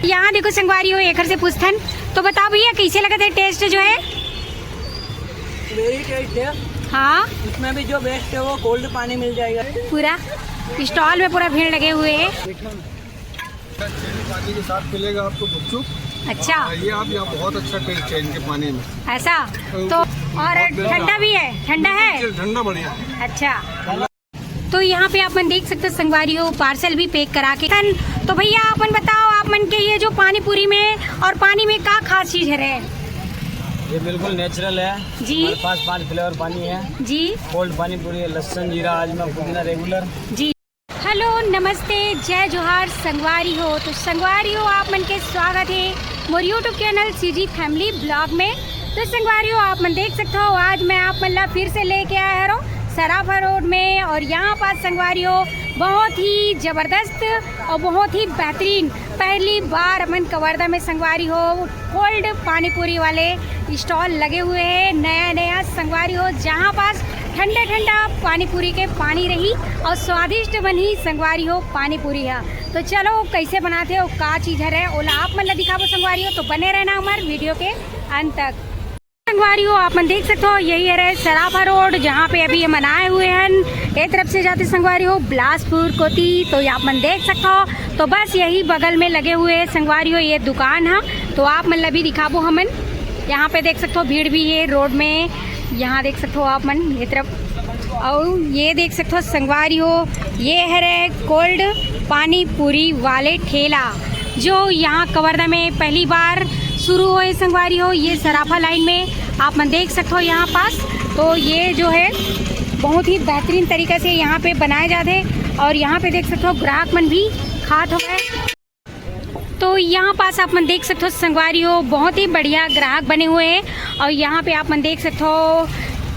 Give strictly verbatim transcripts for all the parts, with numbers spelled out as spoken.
यहाँ देखो संगवारी हो, एकर से पूछथन। तो बताओ भैया, कैसे लगत हे टेस्ट जो है? वेरी टेस्ट है। हाँ। इसमें भी जो बेस्ट है वो कोल्ड पानी मिल जाएगा। पूरा स्टॉल में पूरा भीड़ लगे हुए है। चिली पानी के साथ मिलेगा आपको गुपचुप। अच्छा। ये आप यहाँ बहुत अच्छा टेस्ट है इनके पानी में। ऐसा? तो और ठंडा भी है? ठंडा है? ठंडा बढ़िया है। अच्छा। तो यहाँ पे आप मन देख सकते हो संगवारी हो, पार्सल भी पैक करा के। तो भैया, आप मन बताओ, आप मन के ये जो पानी पूरी में और पानी में का खास चीज है रे? ये बिल्कुल नेचुरल है जी। हमारे पास पाँच फ्लेवर पानी है जी। कोल्ड पानी पूरी है, लहसुन, जीरा, राजमा, पुदीना रेगुलर जी। हेलो, नमस्ते, जय जोहार संगवारी हो। तो संगवारी हो, आप मन के स्वागत है मोर YouTube channel CG family blog में। तो संगवारी हो, आप मन देख सकते हो, आज मैं आप मन ला फिर से लेके आया हूँ सराफा रोड में। और यहाँ पास संगवारी हो, बहुत ही जबरदस्त और बहुत ही बेहतरीन, पहली बार अपन कवर्धा में संगवारी हो कोल्ड पानी पूरी वाले स्टॉल लगे हुए हैं नया नया संगवारी हो, जहाँ पास ठंडा ठंडा पानी पूरी के पानी रही और स्वादिष्ट बनही संगवारी हो पानी पूरी हा। तो चलो, कैसे बनाते हो, का चीज हरे, ओला आप मन ला दिखाबो संगवारी हो। तो बने रहना हमारे वीडियो के अंत तक। संगवारी हो, आप मन देख सकते हो, यही हरे सराफा रोड, जहाँ पे अभी ये मन आए हुए हैं। ये तरफ से जाते संगवारी हो बिलासपुर कोती, तो ये आप मन देख सकते हो। तो बस यही बगल में लगे हुए संगवारी हो ये दुकान है। तो आप मन ला भी दिखाबो हमन। यहाँ पे देख सकते हो, भीड़ भी है रोड में। यहाँ देख सकते हो आप मन ये तरफ, और ये देख सकते हो संगवारी हो, ये हरे कोल्ड पानी पूरी वाले ठेला, जो यहाँ कवर्धा में पहली बार शुरू होए संगवारी हो। ये सराफा लाइन में आप मन देख सकते हो यहाँ पास। तो ये जो है बहुत ही बेहतरीन तरीका से यहाँ पे बनाए जाते हैं और यहाँ पे देख सकते हो ग्राहक मन भी खात हवय। तो यहाँ पास आप मन देख सकते हो संगवारी हो, बहुत ही बढ़िया ग्राहक बने हुए हैं। और यहाँ पे आप मन देख सकते हो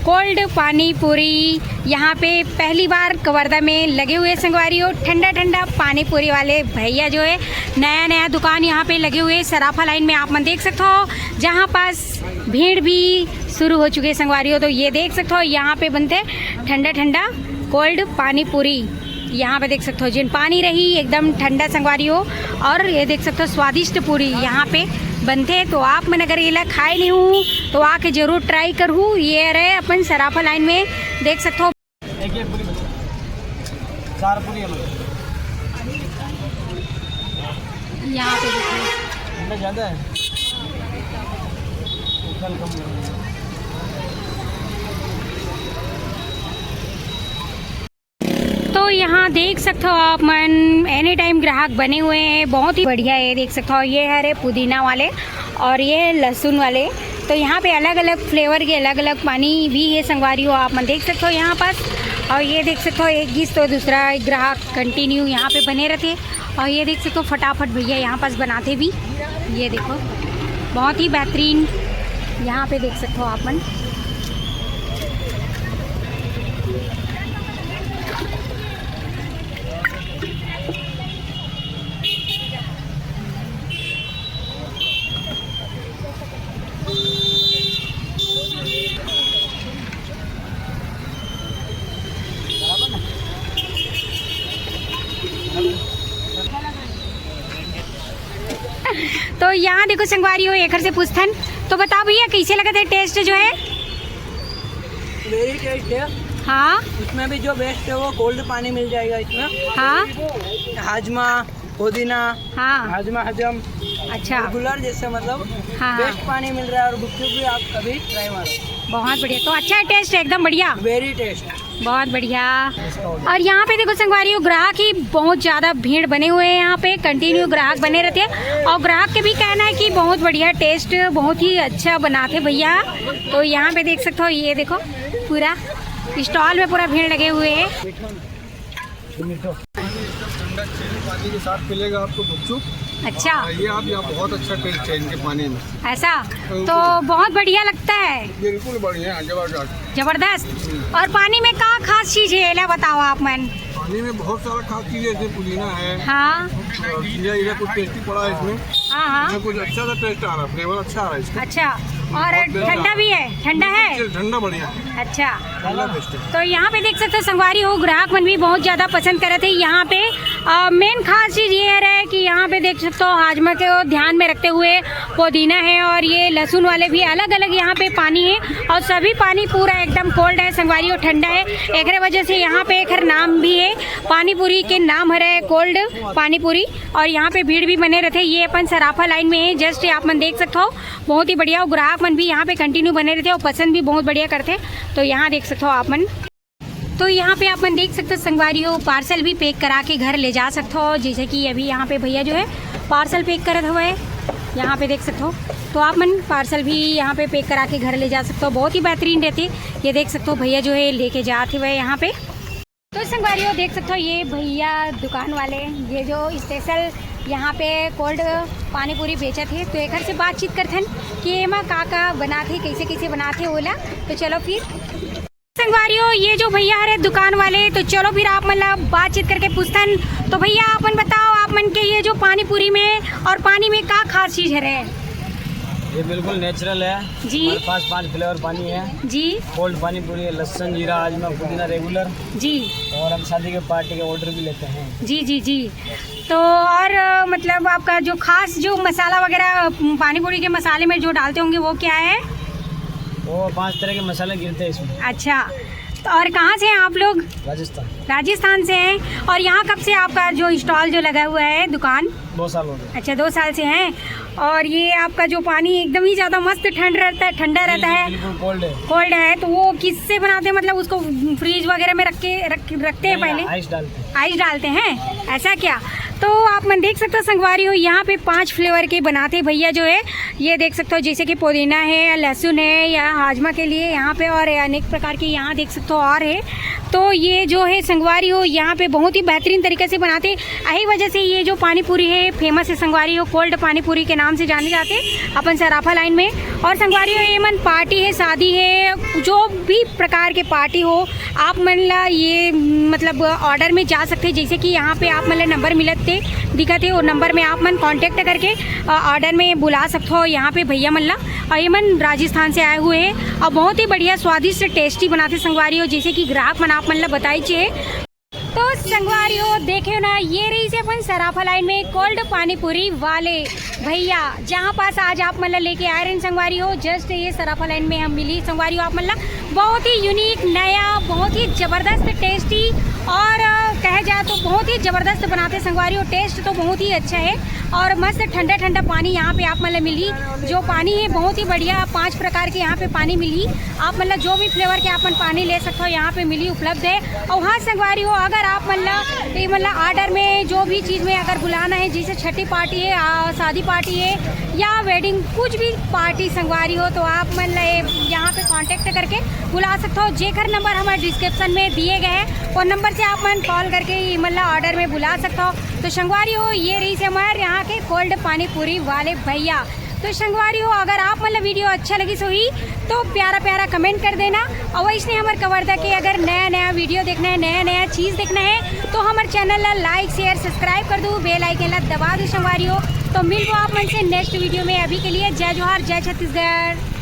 कोल्ड पानी पूरी, यहाँ पे पहली बार कवर्धा में लगे हुए संगवारी हो, ठंडा ठंडा पानी पूरी वाले भैया जो है नया नया दुकान यहाँ पे लगे हुए हैं सराफा लाइन में, आप मन देख सकते हो, जहाँ पास भीड़ भी शुरू हो चुके हैं संगवारी हो। तो ये देख सकते हो, यहाँ पे बनते ठंडा ठंडा कोल्ड पानी पूरी। यहाँ पे देख सकते हो, जिन पानी रही एकदम ठंडा संगवारी हो, और ये देख सकते हो स्वादिष्ट पूरी यहाँ पे बनते। तो आप मन अगर एला खाए नहीं हूँ तो आके जरूर ट्राई करहू। ये रहे अपन सराफा लाइन में, देख सकते हो। एक एक पूरी बचा। चार पूरी है मतलब। यहाँ पे देखिए। ठंडा ज़्यादा है। कल कम है। तो यहाँ देख सकते हो आप मन, एनी टाइम ग्राहक बने हुए हैं, बहुत ही बढ़िया है। देख सकते हो, ये हरे पुदीना वाले और ये लहसुन वाले। तो यहाँ पे अलग अलग फ्लेवर के अलग अलग पानी भी है संगवारी हो, आप मन देख सकते हो यहाँ पास। और ये देख सकते हो, एक गीस तो दूसरा ग्राहक कंटिन्यू यहाँ पे बने रहते हैं। और ये देख सकते हो, फटाफट भैया यहाँ पास बनाते भी। ये देखो, बहुत ही बेहतरीन यहाँ पे देख सकते हो आप मन। तो यहाँ देखो संगवारी हो, एकर से पूछथन। तो बताओ भैया, कैसे लगत हे टेस्ट जो है? वेरी टेस्ट है। हाँ। इसमें भी जो बेस्ट है वो कोल्ड पानी मिल जाएगा इसमें। हाँ। हाजमा, पुदीना, हाँ। हाजमा हजम, अच्छा। रेगुलर जैसे मतलब हाँ, हाँ। बेस्ट पानी मिल रहा है और गुपचुप भी आप कभी ट्राई मारो। बहुत बढ़िया, तो अच्छा है टेस्ट, एकदम बढ़िया। Very taste. बहुत बढ़िया। और यहाँ पे देखो संगवारी हो, ग्राहक ही बहुत ज़्यादा भीड़ बने हुए हैं यहाँ पे, कंटिन्यू ग्राहक बने रहते हैं और ग्राहक के भी कहना है कि बहुत बढ़िया टेस्ट, बहुत ही अच्छा बनाते भैया। तो यहाँ पे देख सकते हो, ये देखो पूरा स्टॉल में पूरा भीड़ लगे हुए हैं। ठंडा चिल पानी के साथ मिलेगा आपको गुपचुप। अच्छा। हाँ, ये आप यहाँ बहुत अच्छा टेस्ट है इनके पानी में। ऐसा? बिल्कुल। तो बहुत बढ़िया लगता है। बिल्कुल बढ़िया, जबरदस्त। जबरदस्त। और पानी में का खास चीज है, एला बताओ आप मन। पानी में बहुत सारा खास चीज है, जैसे पुदीना है। हाँ। और जीरा, जीरा कुछ टेस्टी पड़ा है इसमें। हाँ, हाँ। इसमें कुछ अच्छा सा टेस्ट आ रहा है, फ्लेवर अच्छा आ रहा है इसका। अच्छा, और बहुत बेहतर। ठंडा भी है, ठंडा है? बिल्कुल, ठंडा बढ़िया है। अच्छा। ठंडा बेस्ट है। तो यहाँ पे देख सकते हो संगवारी हो, ग्राहक मन भी बहुत ज्यादा पसंद करत हे यहाँ पे। मेन खास चीज ये है कि यहाँ पे देख सकते हो, हाजमा को ध्यान में रखते हुए पुदीना है और ये लहसुन वाले भी अलग अलग यहाँ पे पानी है और सभी पानी पूरा एकदम कोल्ड है संगवारी, और ठंडा है। एकरे वजह से यहाँ पे एकर नाम भी है, पानी पूरी के नाम हरे कोल्ड पानी पूरी। और यहाँ पे भीड़ भी बने रहते। ये अपन सराफा लाइन में है, जस्ट आप मन देख सकते हो, बहुत ही बढ़िया। और ग्राहक मन भी यहाँ पे कंटिन्यू बने रहते और पसंद भी बहुत बढ़िया करते। तो यहाँ देख सकते हो आप मन, तो यहाँ पे आप मन देख सकते हो संगवारी हो, पार्सल भी पैक करा के घर ले जा सकते हो। जैसे कि अभी यहाँ पे भैया जो है पार्सल पैक करत हुआ है, यहाँ पे देख सकते हो। तो आप मन पार्सल भी यहाँ पे पैक करा के घर ले जा सकते हो, बहुत ही बेहतरीन रहती। ये देख सकते हो भैया जो है लेके जाते हुए यहाँ पे। तो संगवारी हो देख सकते हो, ये भैया दुकान वाले, ये जो स्पेशल यहाँ पे कोल्ड पानी पूरी बेचत है, तो एकर से बातचीत करथन कि एमा का का बनाथे, कैसे कैसे बनाथे ओला। तो चलो फिर संगवारी हो, ये जो भैया हरे दुकान वाले, तो चलो फिर आप मन ला बातचीत करके पूछथन। तो भैया, आप मन बताओ, आप मन के ये जो पानी पूरी में और पानी में का खास चीज हरे? ये बिल्कुल नेचुरल है। जी। हमारे पास पांच फ्लेवर पानी है। जी। कोल्ड पानी पूरी है, लहसुन, जीरा, हाजमा, पुदीना रेगुलर। जी। और हम शादी के पार्टी के ऑर्डर भी लेते हैं। जी जी जी। तो और अ, मतलब आपका जो खास जो मसाला वगैरह, अ, पानी पूरी के मसाले में जो डालते होंगे, वो क्या है? वो पांच तरह के मसाले गिरते हैं इसमें। अच्छा, तो और कहाँ से हैं आप लोग? राजस्थान। राजस्थान से हैं। और यहाँ कब से आपका जो स्टॉल जो लगा हुआ है, दुकान? दो साल हो गए। अच्छा, दो साल से हैं। और ये आपका जो पानी एकदम ही ज़्यादा मस्त ठंड रहता है, ठंडा रहता है, बिल्कुल कोल्ड है। कोल्ड है, तो वो किससे बनाते हैं? मतलब उसको फ्रीज वगैरह में रख के रख रखते हैं पहले? आइस डालते हैं। आइस डालते हैं, ऐसा क्या? तो आप मन देख सकते हो संगवारी हो, यहाँ पे पांच फ्लेवर के बनाते भैया जो है। ये देख सकते हो, जैसे कि पुदीना है या लहसुन है या हाजमा के लिए यहाँ पे, और अनेक प्रकार के यहाँ देख सकते हो और है। तो ये जो है संगवारी हो, यहाँ पे बहुत ही बेहतरीन तरीके से बनाते। यही वजह से ये जो पानी पूरी है, फेमस है संगवारी हो, कोल्ड पानी पूरी के नाम से जाने जाते अपन सराफा लाइन में। और संगवारी हो, ये मन पार्टी है, शादी है, जो भी प्रकार के पार्टी हो, आप मन ला ये मतलब ऑर्डर में जा सकते हैं। जैसे कि यहाँ पे आप मन ला नंबर मिलत हे, दिखत हे, वो नंबर में आप मन कॉन्टैक्ट करके ऑर्डर में बुला सकते हो यहाँ पे भैया मन ला। और ये मन राजस्थान से आए हुए हैं और बहुत ही बढ़िया स्वादिष्ट टेस्टी बनाते संगवारी हो, जैसे कि ग्राहक मन आप मन ला बताई चाहिए। तो संगवारी हो, देखे हो ना, ये रही से अपन सराफा लाइन में कोल्ड पानी पूरी वाले भैया, जहाँ पास आज आप मन ला लेके आए रहे संगवारी हो। जस्ट ये सराफा लाइन में हम मिली संगवारी हो आप मन ला। बहुत ही यूनिक, नया, बहुत ही जबरदस्त टेस्टी और अ, कहे जाए तो बहुत ही जबरदस्त बनाते संगवारी हो। टेस्ट तो बहुत ही अच्छा है और मस्त ठंडा ठंडा पानी यहाँ पे आप मन ला मिली। जो पानी है बहुत ही बढ़िया, पांच प्रकार के यहाँ पे पानी मिली। आप मन ला जो भी फ्लेवर के आप मन पानी ले सकते हो, यहाँ पे मिली, उपलब्ध है। और हाँ संगवारी हो, अगर आप मन ला ये मन ला ऑर्डर में जो भी चीज़ में अगर बुलाना है, जैसे छठी पार्टी है, आ, शादी पार्टी है या वेडिंग, कुछ भी पार्टी संगवारी हो, तो आप मन ला ये यहाँ पे कॉन्टैक्ट करके बुला सकते हो। जेकर नंबर हमारे डिस्क्रिप्शन में दिए गए हैं, वो नंबर से आप मन कॉल करके ये मन ला ऑर्डर में बुला सकते हो। तो संगवारी हो, ये रही से हमारे यहाँ के कोल्ड पानी पूरी वाले भैया। तो संगवारी हो, अगर आप मन ला वीडियो अच्छा लगिस होही तो प्यारा प्यारा कमेंट कर देना। और वैसने हमर कवर्धा के अगर नया नया वीडियो देखना है, नया नया चीज़ देखना है, तो हमर चैनल ला लाइक, शेयर, सब्सक्राइब कर दू, बेल आइकन ला दबा दू संगवारी हो। तो मिलबो आप मन से नेक्स्ट वीडियो में। अभी के लिए जय जोहार, जय छत्तीसगढ़।